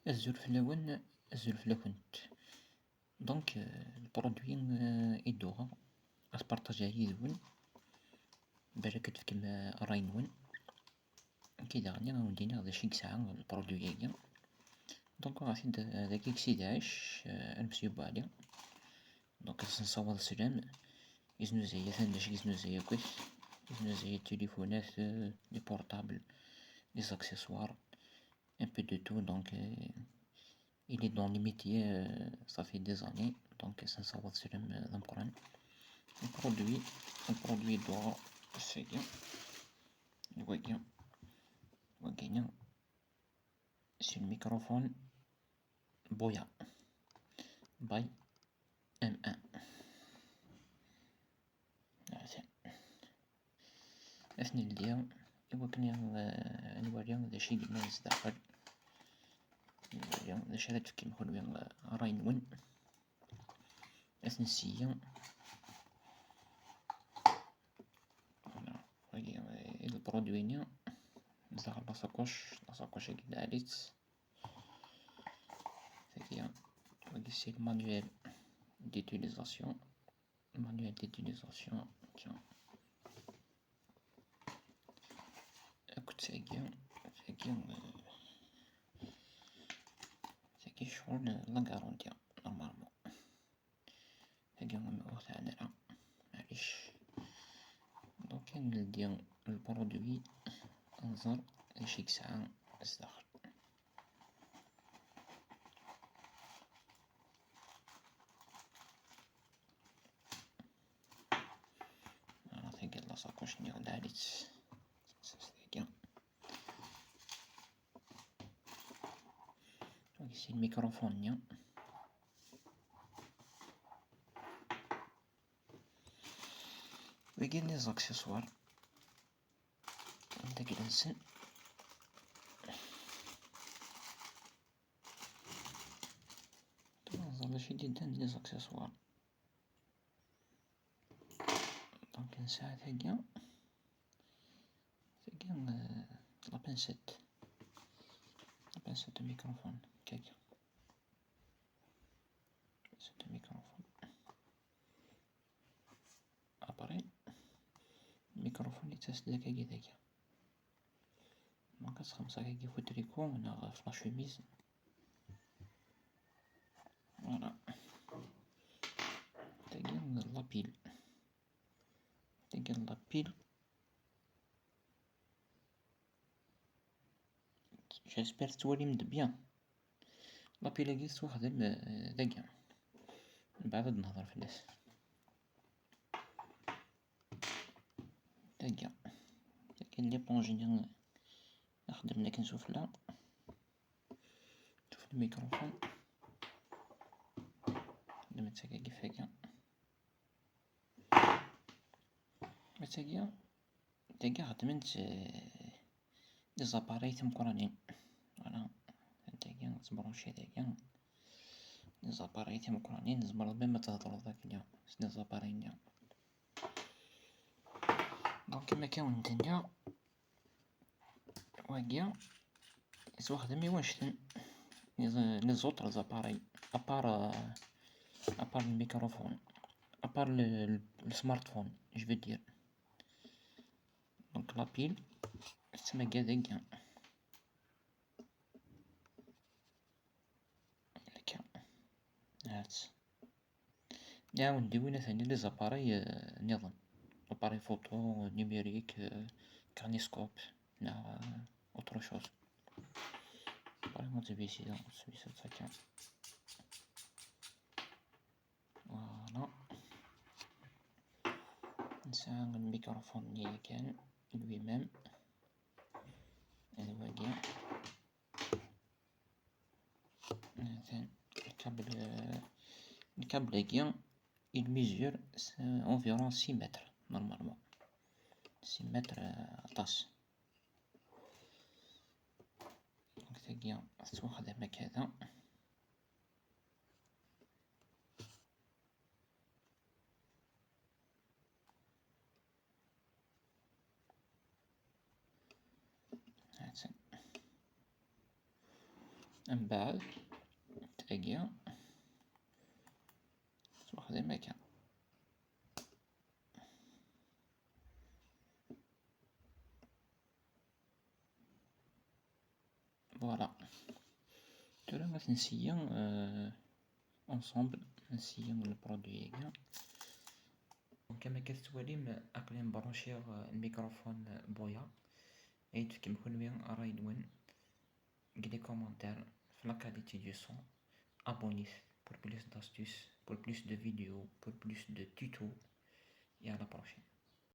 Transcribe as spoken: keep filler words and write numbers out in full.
Azul fell-awen, azul fell-akent. Donc, euh, le produit, euh, i d-uɣeɣ, ad t-partageɣ yid-wen. Balak ad tefkem, euh, ṛṛay-nwen. Akka daɣen, ad wen-d-iniɣ d acu i yesɛa le produit-agi. Donc, uɣeɣ-t-id, euh, dagi deg Sidi Ɛic, euh, Amesyu Buɛli. Donc, ad s-nessawaḍ sslam. Yeznuzay atan d acu i yeznuzay akk. Yeznuzay tilifunat, euh, les portables, les accessoires, un peu de tout. Donc, euh, il est dans les métiers, euh, ça fait des années. Donc, ad s-nessawaḍ sslam, euh, d ameqqran. Le produit, le produit d-uɣeɣ ass-agi. D wagi. D wagi-nni. C'est le microphone Boya. By M un. Atan. Ad t-neldi i wakken, eh, ad nwali d acu i yellan zdaxel. Ad nwali d acu ara d-tefkem kenwi, eh, ṛṛay-nwen. Ad t-nesseyyi. Voilà. Wagi, eh, i d lpṛudwi-nni. Zdaxel la sacoche, la sacoche-agi d ɛli-tt. Tagi, wagi c'est le manuel d'utilisation. Manuel d'utilisation. Tiens. Akked tagi, tagi, euh, tagi ccɣel la garantie, normalement. Tagi ur teɛni ara. Maɛlic. Donc, ad neldi lpṛudwi, ad nẓer d acu i yesɛa zdaxel. Voilà, tagi d la sacoche-nni d ɛli-tt. Tagi. Wagi c'est le microphone-nni. Wagi les accessoires. Anda i d-nsen. Ẓer d acu i d-yeddan les accessoires. Donc, nesɛa tagi. Tagi, euh, la pincette. La pincette de microphone. Tagi. Pincette de microphone. Après, le microphone yettas-d d akkagi, d akka. Donc, ad txemmeṣ akkagi f utriku neɣ f la chemise. Voilà. Tagi d la pile. Tagi d la pile. J'espère tettwalim-d bien. La pile-agi tettwaxdem, euh, dagi. Mbeɛd ad nehḍer fell-as. Dagi. Dagi l'éponge-nni ixeddmen akken sufella. Sufella microphone. Xedmet tagi ɣef wagi. Ma tagi, tagi xedmen-tt, eh, les appareils timeqqranin. Voilà. Tagi tettbranci dagi. Les appareils timeqqranin, tzemreḍ même ad tehḍreḍ akkenni s les appareils-nni. Donc, am akka wen-d-nniɣ, wagi yettwaxdem i wannect-en, les, les autres appareils, à part, euh, à part le microphone, à part le, le, le smartphone, je veux dire. Donc, la pile, tettmagga dagi. Akka. Hat. Nɛawen-d i win atan les appareils, euh, nniḍen. Appareil photo, numérique, euh, caméscope, neɣ, euh, autre chose. Appareil, on se met ici, on se met ça, ça, tiens. Voilà. Nesɛa lmikrufun-nni yakan, lui-même. D wagi. Atan lkabl, lkabl-agi, il mesure, c'est environ six mètres, normalement. Six mètres, euh, aṭas. Donc, tagi tettwaxdam akka da. Atan. Mbeɛd tagi tettwaxdem akka. Voilà. Tura ad t-nesseyyi, euh, ensemble, nesseyyi le produit-agi. Donc, am akka tettwalim, aql-i mbranchiɣ, euh, le microphone Boya. Ad yi-d-tefkem kunwi ṛṛay-nwen deg les commentaires, la qualité du son. Abonnez pour plus d'astuces, pour plus de vidéos, pour plus de tutos. Et à la prochaine.